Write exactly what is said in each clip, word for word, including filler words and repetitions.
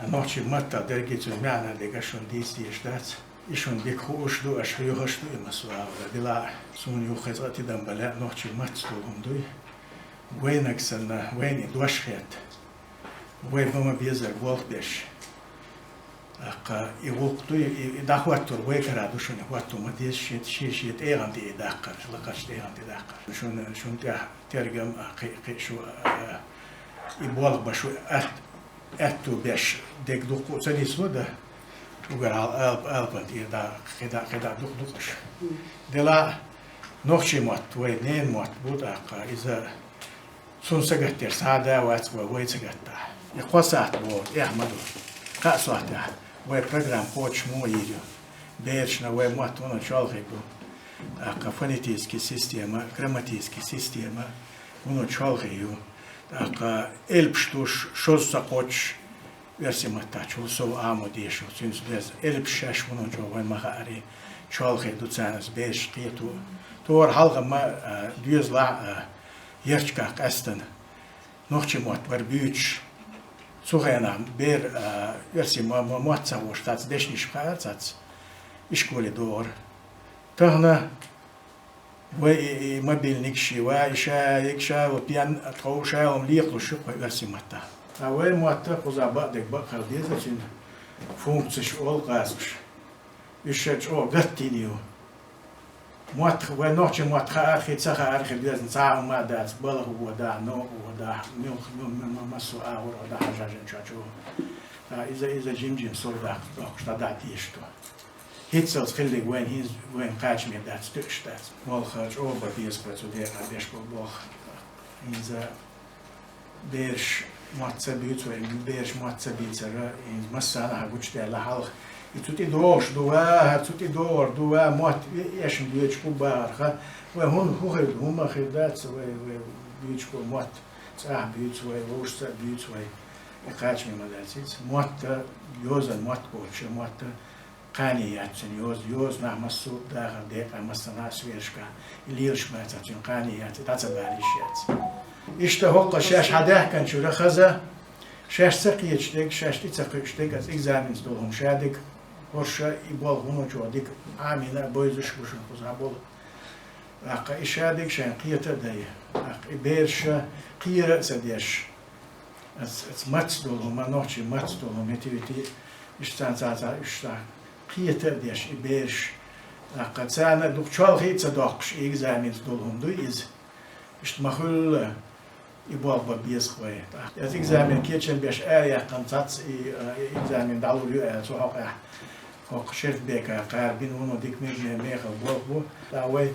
Нохчийн маттах деррига цуьнан маьӀна дерг шуна дийца дезаш дац. И шуна дика хууш ду, аша хьоьхуш ду, и массо а агӀор дила. Суна юха цкъа тидам бала нохчийн маттаца долу хӀума дуй. Вайнаг санна, вайна и дош хетта. Вай ма-ма безар болх беш. ТӀаккха и гӀуллакх дуй, и, и дӀахӀоттор вай кара ду шуна, хӀотто ма деза шен, шен, шен тӀегӀан тӀе и даккхар, лакхарчу тӀегӀан тӀе даккхар. Шуна, шуна тӀехь тергам а, кхин, кхин шу, а, и болх беш ву атта аьтту беш дерг дуккха а ца нисло дан, угар хьал алп-, алпан тӀера дӀа, кхидӀа, кхидӀа дукха-дукха уьш. Дела, нохчийн мотт вай ненан мотт бу тӀаккха, иза цунна сагатдеш цхьа а да вац вай, вай ца гатта. И кхо сахьт боху, эхь ма ду. Кхаа сахьтехь вай программа кхочуш муха йийр ю? Берашна вай мотт вуно чолхе ду. ТӀаккха фонетический система, грамматический система вуно чолхе ю. ТӀаккха элпаш туш, шозза ца кхочуш, оьрсийн маттахь чул сов Ӏамо дезаш ву, цуьнца деза. Элпаш шаьш вуно чӀогӀа вайн ма хаари, чолхе ду царнас бераш кхето. Тохара хьалха ма, а, доьзалахь а, ярташкахь къаьстина нохчийн мотт бара буьйцуш. Цу хенахь бер, а, оьрсийн ма-, ма-, мотт ца хууш цац, дешнаш хаьара цац, ишколе догӀура. Тахана вай и, и мобильник ши, ва и ша, и ша, ва пен, тхо ша, ва лекхалуш ю вай оьрсийн маттахь. Ткъа вай мотт кхузахь бакъдерг бакъ хила деза, цуьнан функцеш олу кхаскаш. Уьш ша чӀогӀа гатдина ю. Мотт, вай нохчийн мотт хаархи, ца хаархи доьзна цхьа а хӀума а дац, балха вон дахь, новкъа вон дахь, муьлхха, ма-, ма-, ма-, массо а агӀор вон дахь хьажа-хьажа чохь чу. Ткъа иза, иза жим-жим сов даккха доккхуш дӀадахьа дезаш ду. ХӀинццалц хилларг вайн хӀинца, вайн кхачаме дац, тоьуш дац. Болх чӀогӀа бан беза вай цу декъа беш болу болх. ХӀинца бераш мотт ца буьйцу вай, бераш мотт ца бийцара, хӀинца массарна а гучудаьлла хьалха. И цу тӀе догӀуш ду ва, хӀара цу тӀе догӀур ду ва, мотт э-, эшна доьдуш хӀун бахарха, вай хӀун, хӀун хир ду, хӀумма хир дац, вай, вай буьйцуш болу мотт цӀахь буьйцу вай, вовшашца а буьйцу вай. И кхачаме ма дац иза. Мотт, йозан мотт боцуш, мотт кхане яц цуьнан йоза, йозанах массо а дахар декъа массанхьа а сферашкахь, и лелаш бацахь цуьнан кхане яц, и дӀа ца бала йиш яц. Иштта хӀокху шаьш хьадаьхкинчуьра хаза, шаьш ца кхеташ дерг, шаьш тӀе ца кхуьуш дерг, аса экзаменца долу хӀума ша дерг, хӀорш и болх вуно чӀогӀа дика Ӏамийна а, бевзаш а бу шуна кхузахь болу. ТӀаккха и ша дерг шайна кхета а дай, тӀаккха и бераш кхера а ца деш, Ас, ас маттаца долу хӀума, нохчийн маттаца долу хӀума, метавити, иштта цхьа, цхьа, цхьа, уьш цхьа кхета а деш, и бераш. ТӀаккха царна дукха чолхе а ца доккхуш, и экзаменца долу хӀума дуй иза. Иштта ма-хуьллу, и болх бан беза вай. ТӀаккха ас экзамен кечам беш ара яьккхина цац, и, а, и экзамен дӀалур ю аьлла, цу хьокъехь. ХӀокху Шерфбека кхара бина вуно дика мегаме мехала болх бу. Ткъа вай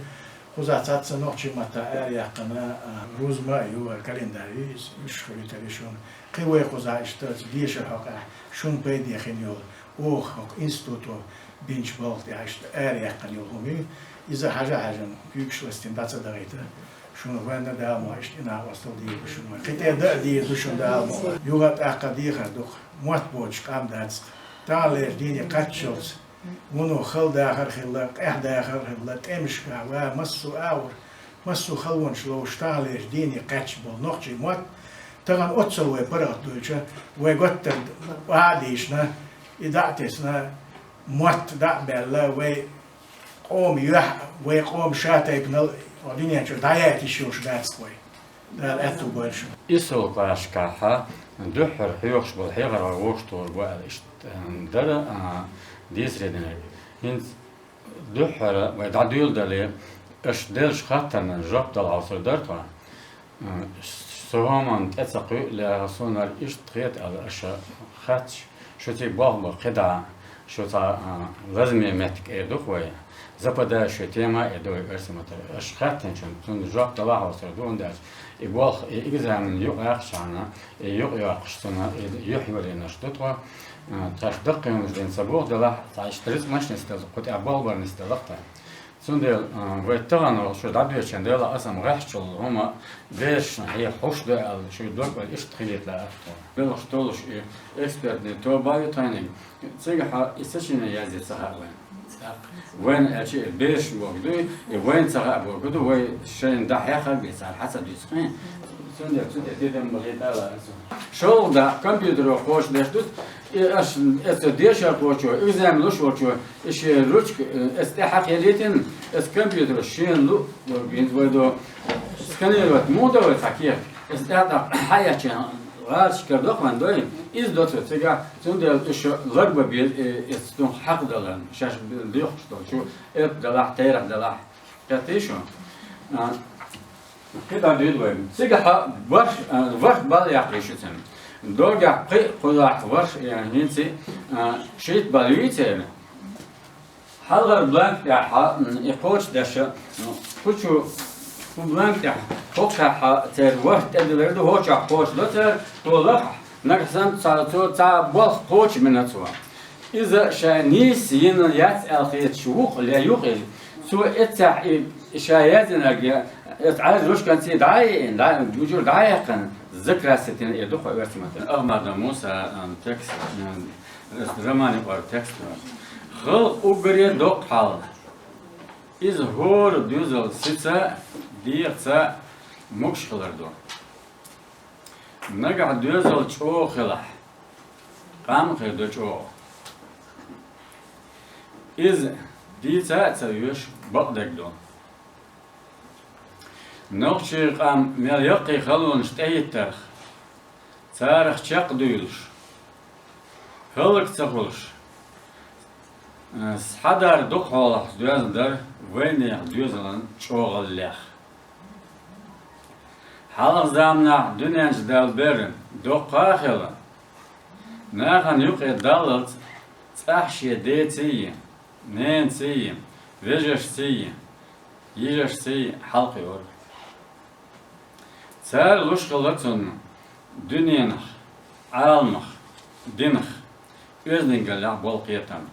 кхузахь цхьацца нохчийн маттахь ара яьккхина, а, рузма а ю, календарь ю иза, уьш хуьлуьйтур ю шуна. Кхин вай кхузахь иштта дешар хьокъехь шуна пайде хин йолу, оха хӀокху институто бинчу балха тӀехь иштта ара яьккхина йолу хӀума ю. Иза хьажа-хьажа, куьйгаш ластийна дӀа ца дахийта. Шуна вайна Дала ма иштта и накъосталла дийр ду шуна. Кхин тӀе дан а дийр ду шуна Дала ма. Юха а тӀаккха дехар ду-кх. Мотт боцуш къам дац-кх. Таханлерчу дийне кхаччалц. Вуно хала дахар а хилла, къаьхьа дахар а хилла, тӀемашкахь ва, массо а агӀор, массо а халонаш ловш, таханлерчу дийне кхаьчна болу нохчийн мотт. Тахана оццул вай паргӀат дуьлча, вай готтар а дийшна, и дӀа а тесна, мотт дӀа а баьлла, вай къоман юьхь, вай къоман шатайпанал дуьнен чуьра дӀаяйта йиш йолуш дац-кх вай. Дала аьтту бойла шуна. Исолгашкахьа дуьххьара хьоьхуш болу хьехархой вовшахтохар бу аьлла иштта, м, дара, а, дийцаре динарг. ХӀинца дуьххьара вай дӀадуьйладале, аша деллачу хаттарна жоп дала хьовсур дара тхо. М, со хӀуманна тӀе ца кхуьу, лаьа, суна хӀара иштта хета аьлла аша хатташ. Шу цига болх бан кхидӀа, шу цхьа, а, лазаме меттиг эр ду-кх вай. Западающая тема эр ду вай оьрсийн маттахь. Аша хаьттинчунна, цунна жоп дала хьовсур ду, хӀунда аьлча и болх, и экзамен юкъаяьккхичхьана, и юкъайоккхуш цунна, и юьхь йолийнарш ду тхо. А, тхаьш даккхий хӀуманаш дина ца боху делахь, цхьа иштта рицкъанаш нисделла, кху тӀехь болх бар нисделла-кх тхан. Цундела, а, вай тахана шу дӀадоьдучун дела, аса-м гӀеххьачул хӀума берашна хьеха хӀуш ду аьлла, шуьга дог а иштта хилийта лаьа тхо. Белхаш толлуш и экспертный тоба ю тхайниг. Цигахь и сочинение язде ца хаьа вайна. Вайна аьлча и бераш бохург ду, и вайна ца хаьа бохург ду, вай шайна дӀахьеххарг а цара хьа ца дуьйцу кхин. Цундела цу тӀе тидам бахийта ала аса. ШолгӀа дакъа компьютеро кхочушдеш ду, И аш, эцу дешар кочо, экзамен луш вочо, и ши ручка, э, эс тӀехьа хилитин, эс компьютер шин лу, винт вайдо, сканировать мудо вай таких, эс тӀехьа хаячин, гӀарш кардох ван дой, из доцу цига, цундел иш ларба бил, э, эс тун хьакъ далан, шаш бил дюх, что чу, эт далах, терах далах. Катишу? А, кида дид вай. Цига хьа варш, а, варш бал яхъи шуцин. Догах кхи кхузах варш, я, гинци, а, шит бал юйцен. Хьалгар бланк тӀехьа, м, и кочдаша, ну, кучу, ку бланк тӀехьа, кокхахьа, цер варш тӀедилар ду, хоча кочдо цер, то лах, нагасан ца, цо ца болх коч минацва. Иза ша нийс йина яц аьлхийча вукъ ле юкъ из. Цо эццахь и ша язинарг я, эц Ӏаьржа рушканций дӀа а йиъна, дӀа, бужур дӀа а яьккхина, закраситина и дукха оьрсматан. Ахмада Муса, ам, текст, ам, эс роман юкъара текст. Халкъ уггаре доккха хьал. Иза хӀора доьзал сица, дегӀаца могуш хилар ду. Нагахь доьзал чӀогӀа хилахь, къам хир ду чӀогӀа. Иза дийца а ца веш бакъдерг ду. Нохчийн къам мел яккхий халонаш тӀехӀиттарх, царах чекхдуьйлуш, хӀаллак ца хуьлуш, схьадар дукха хьолахь доьзна дара вайнехан доьзалан чӀогӀаллех. Хьалха заманахь дуьнен чу Дала бер доккха а хила, нахана юкъе даллалц цӀахь шен деций, ненаций, вежаршций, йижаршций хьалкхиора. Цара луш хилла цунна дуьненах, Ӏаламах, динах, оьздангаллех болу кхетам.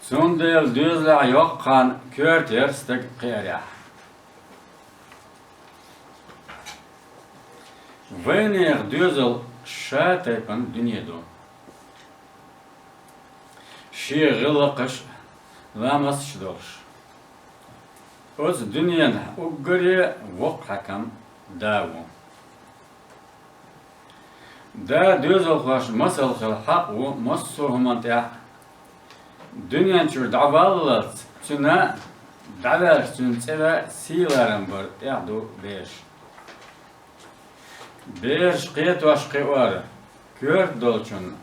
Цундела доьзалехь йоккха хан коьрта яра стаг кхиарехь. Вайнехан доьзал ша тайпана дуьне ду. Шен гӀиллакхаш, ламасташ долуш. Оцу дуьненахь уггаре воккха хьаькам да ву. Да доьзалхош масал хила хьакъ ву массо а хӀуманна тӀехь. Дуьнен чуьра дӀаваллалц, цуьнан дӀаваьлча цуьнан цӀера сий-ларам бар тӀехь ду бераш. Бераш кхетош кхиор коьрта долчунна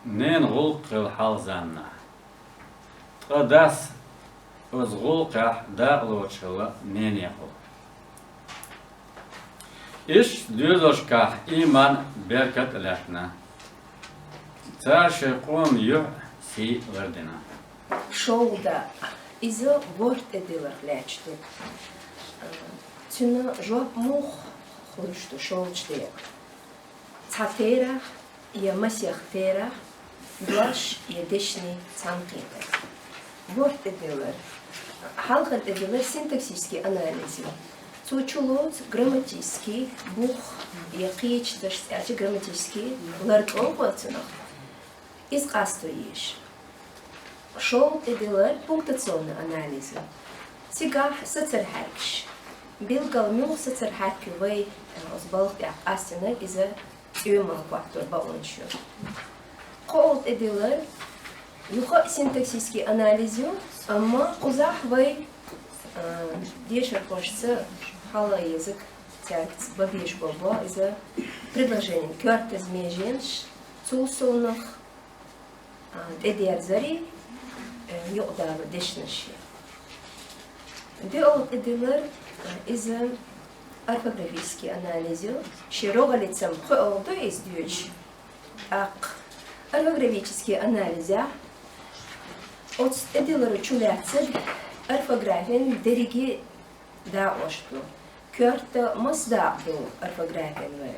ненан гӀуллакх хила хьалха заманахь. Ткъа дас оцу гӀуллакхехь дакъалоцуш хилла ненехула. Иштта доьзалшкахь ийман, беркат а лаьттина. Цара шайн къоман юьхь, сий лардина. ШолгӀа дакъа. Иза ворхӀ тӀедилларх лаьтташ ду. Цуьнан жоп муха хуьлуш ду шолгӀачу декъан? Цхьа терахь я масех терахь, дош я дешнийн цхьаьнакхетар. ВорхӀ тӀедиллар. Хьалхара тӀедиллар синтаксический анализ ю. Цо чулоцу грамматический бух я кхечу дашца аьлча грамматический лар тӀе а гӀо цунах. Иза къасто езаш. ШолгӀа тӀедиллар пунктуационный анализ ю. Цигахь сацархьаьркаш. Билггал муьлха сацархьаьрк ю вай, э, оцу балха тӀехь къастийнарг, иза цӀоьмалла хӀоттор бакъонаш ю. КхоалгӀа тӀедиллар юха а синтаксический анализ ю, амма кхузахь вай, э, дешархошца хьала езаг цаьрца бан безаш бо-, бо иза предложенин коьртаза меженаш, цул совнах, а, тӀедерзарий, э, юкъадало дешнаш. ДоьалгӀа тӀедиллар, а, иза орфографический анализ ю. Шен рогӀалицам кхоалгӀа ду иза доьдуш. ТӀаккха орфографический анализехь оцу тӀедилларо чулаьцнарг орфографин дерриге дакъош ду. Коьрта масса дакъа ду орфографин вай?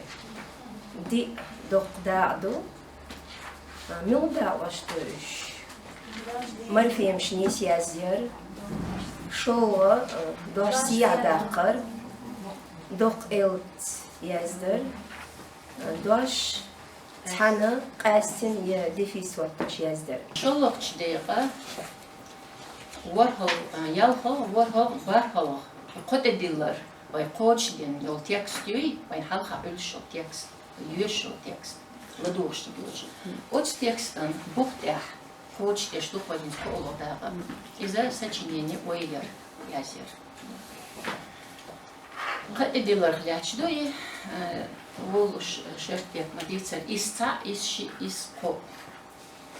Диъ доккха дакъа ду. А, муьлха дакъош ду уьш? Морфемаш нийса язъяр, шолгӀа, а, дош сехьа даккхар, доккха элпаца яздар, а, дош цхьаьна, къаьстина я дефис хӀоттош яздар. ШолгӀачу декъа ворхӀал-, а, ялхалгӀа, ворхӀалгӀа, бархӀалгӀа, кхо тӀедиллар, вай кхочушдина йолу текст юй, вайн хьалха Ӏуьллуш йолу текст, йоьшуш йолу текст. ладугӀуш дигилча. Оцу текстан бух тӀехь кхочушдеш ду хӀокхуьнца кхоалгӀа дакъа. Иза сочинени ойла яр, язъяр. Кхаа тӀедилларх лаьтташ ду и, э, волуш шерт бекъа ма дийцар, исс цхьаъ, исс шиъ, исс кхоъ.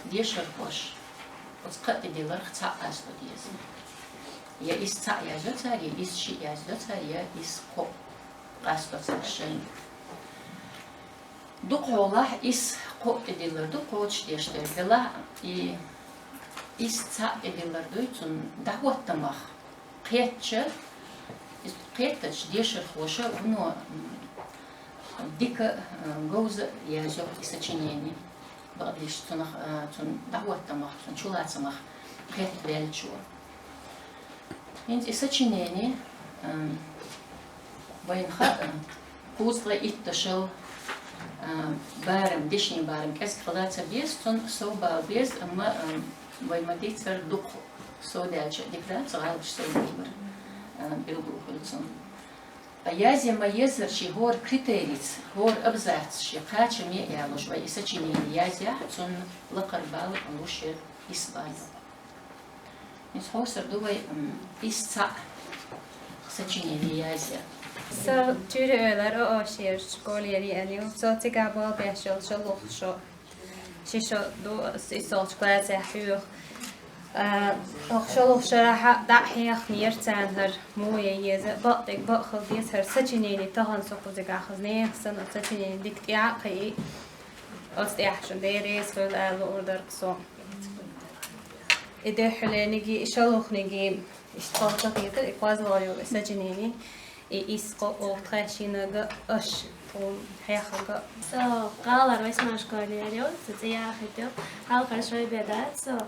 Дешархоша оцу кхаа тӀедилларх цхьаъ къасто деза. Я исс цхьаъ яздо цара, я исс шиъ яздо цара, я исс кхоъ къасто цара шайна. Дукха хьолахь исс кхоъ тӀедиллар ду кхочушдеш дерг. Делахь и исс цхьаъ тӀедиллар дуй цунна дӀахӀоттамах кхетча, иза кхеттачу дешархоша вуно, м, дика, а, говза а язйо и сочинени. Бакъдерг цунах, а, цунна дӀахӀоттамах, цунна чулацамах кхетта ваьллачо. ХӀинца и сочинени, а, вайна хаьа, кхузткъе итталгӀа, а, барам, дешнийн барам кӀезиг хила ца беза, цунна сов бала беза, амма, а, вай ма-дийццара дукха сов даьлча а дика дац, гӀалаташ сов дийр бара, а, билгало хуьлу цунна. Ткъа язъян ма-еззара шен хӀора критерийца, хӀора абзацца шен кхачаме а ялош вай и сочинени язъяхь, цунна лакхара балл луш яра исс балл. Иза хьовсур ду вай, м, исс цхьаъ сочинени язъян. Со Чуьйра-Эвлара ООШ-ерчу школера аьлла ю. Со цигахь болх беш йолу шолгӀа шо. Ши шо ду ас иссалгӀачу классехь хьоьху. А, оха шолгӀа шарахь дӀа а хьехнера царна хӀара муха ян еза, бакъдерг бакъ хила деза хӀара сочинени, тахана со кхузигахь хаза нехан санна оцу сочинени дика тӀе а кхайи. Оцу тӀехь шуна Дела реза хуьлда ала луур дара-кх со. И дуьххьалениг, и шолгӀаниг, иштта хала ца хетара, и кхозлагӀа йолу и сочинени, и исс кхоъ оха тхаьш йинарг а, аша тхуна хьехнарг а. Со гӀалара Вайсман школера ю, сан цӀе Яхит ю. Хьалхара шо бен дац со,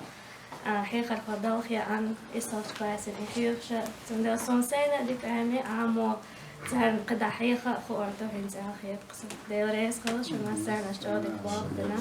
а, хьехархо далла хиъна, иссалгӀачу классехь хьоьхуш, цундела суна сайна а дика Ӏемий, амма царна кхидӀа хьеха а хуур ду хӀинца аьлла хета-кх суна. Дела реза хуьлда шуна, массарна аша чӀогӀа дика болх бина.